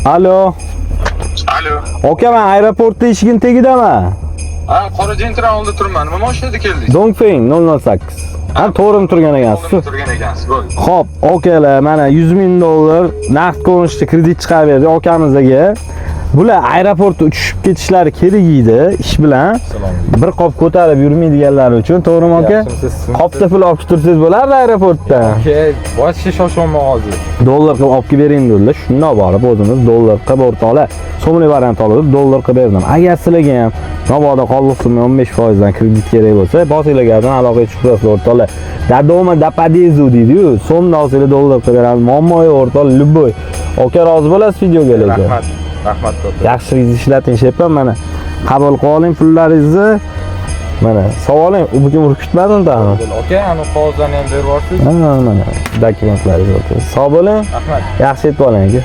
Alo. Alo. Aka, men aeroportda eshigini tegidaman. Ha, qora Gentra'ni oldida turibman. Nima mashinada keldingiz? Dongfeng 008. Ha, to'g'rim turgan ekansiz. Oldimda turgan ekansiz. Bo'ldi. Xo'p, okalar, mana 100 ming dollar naqd ko'rinishda kredit chiqarib berdik akamizga. Bular aeroportda uchishib ketishlari kerak edi ish bilan. Bir qop ko'tarib yurmaydiganlar uchun, to'g'rimi aka? Yaxshimisiz? Qopda pul olib tursangiz bo'lardi aeroportda. Aka, boshqa shoshyapman hozir. Dollar qilib olib kelib bering dedilar. Shundoq borib o'zimiz dollar qilib o'rtoqlar, so'mlik variant olib dollar qilib berdim. Agar sizlarga ham mabodo qoldiq summa 15% dan kredit kerak bo'lsa, bosinglar gazdan aloqaga chiqib turasizlar o'rtoqlar. До дома до подъезду deydi-yu, so'mni olsanglar dollar qilib beramiz. Muammo yo'q o'rtoqlar, любой. Aka, rozi bo'lasiz videoga lekin. Rahmat. Rahmat katta. Yaxshi ishlating shepam, mana qabul qilib oling pullaringizni. Mana savoling, u bugun urib ketmadim tag'in. Aka, anu qog'ozlarni ham berib yuborsiz. Ha, mana dokumentlaringiz aka. Sog' bo'ling. Rahmat. Yaxshi yetib oling aka.